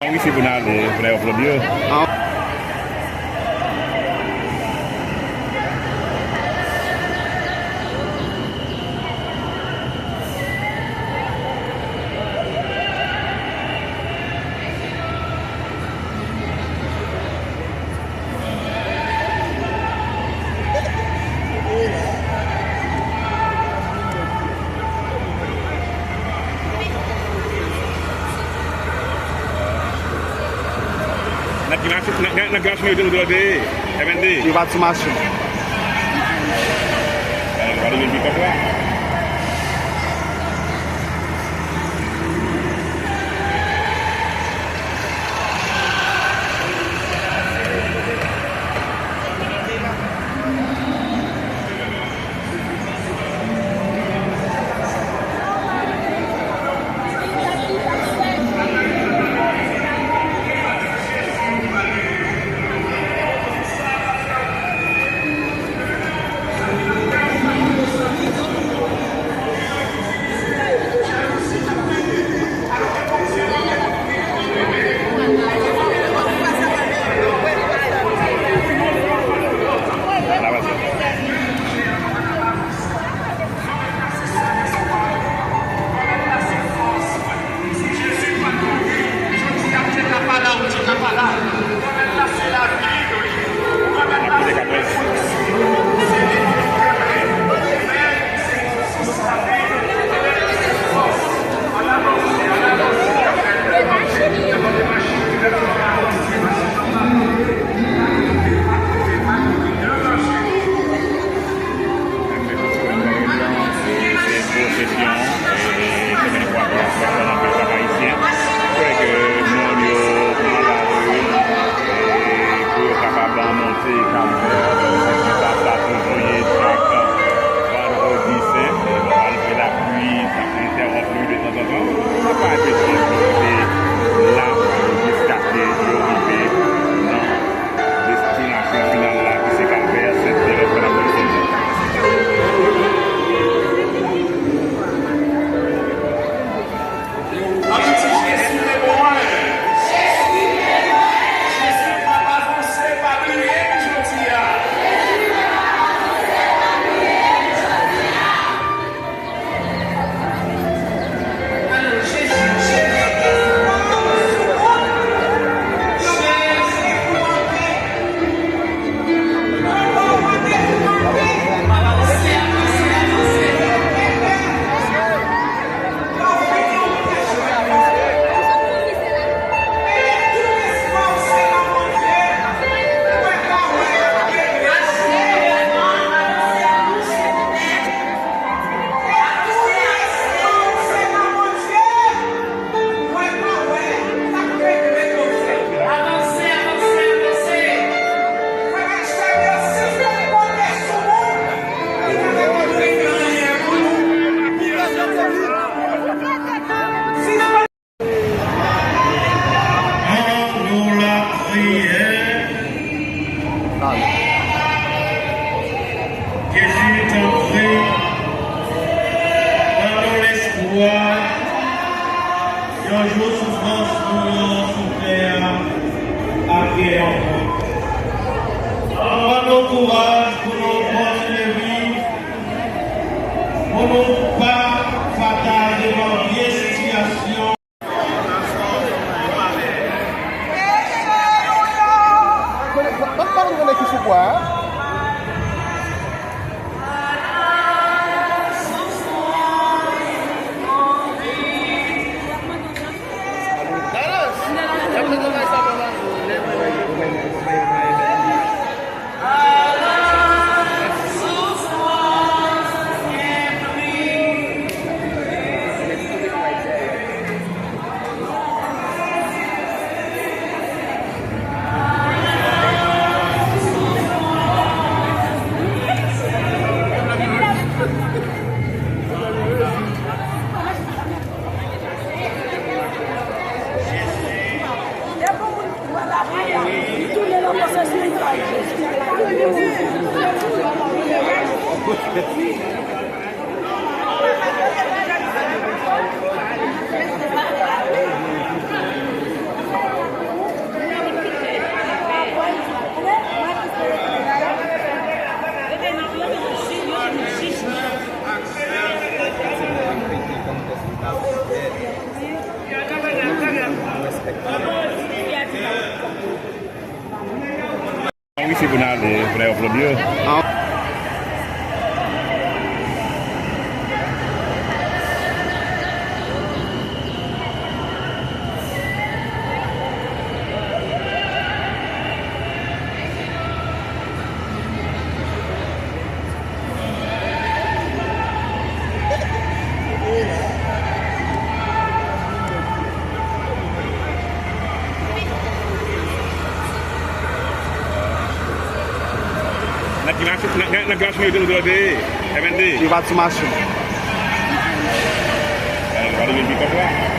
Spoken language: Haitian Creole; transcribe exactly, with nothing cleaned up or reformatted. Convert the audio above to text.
Wi, se pou n ale, pou n al Flobyo. Nan ki machin, nan, nan, nan ki machin yo te, yo te, M N D? Yo pa t sou machin. Gade, gade, gade, gade, gade. Se pwosesyon, e, semèn kwa pou anpil pèp ayisyen. Kwè ke moun yo pran lari, e, pou yo kapab monte Kalvè. Se konsa sa toujou ye chak vandredi sen, e, malgre lapli, sa ap entèwonp nou de tanzantan. Sa pa enpeche yo rete la jiskaske yo rive nan destinasyon final la, ki se Kalvè Sent Terèz Kanapevèsen. Ann di Jezi te bon, Jezi pran pa vanse, pa bliye m jodi a. An nou lapriyè. Jezi, tanpri, ban nou lespwa, yon jou soufrans nou yo sou tè a ap gen yon bout. Ban nou kouraj pou nou kontinye viv, pou nou pa fatal devan vye sitiyasyon. Ban, ban nou konnen ki sou pwa a. Pou n ale, pou n al pran byen. Nan ki machin, nan, nan, nan ki machin yo te monte lòt, M N D? Yo pa ti machin. Yo pa te gen pikòp la?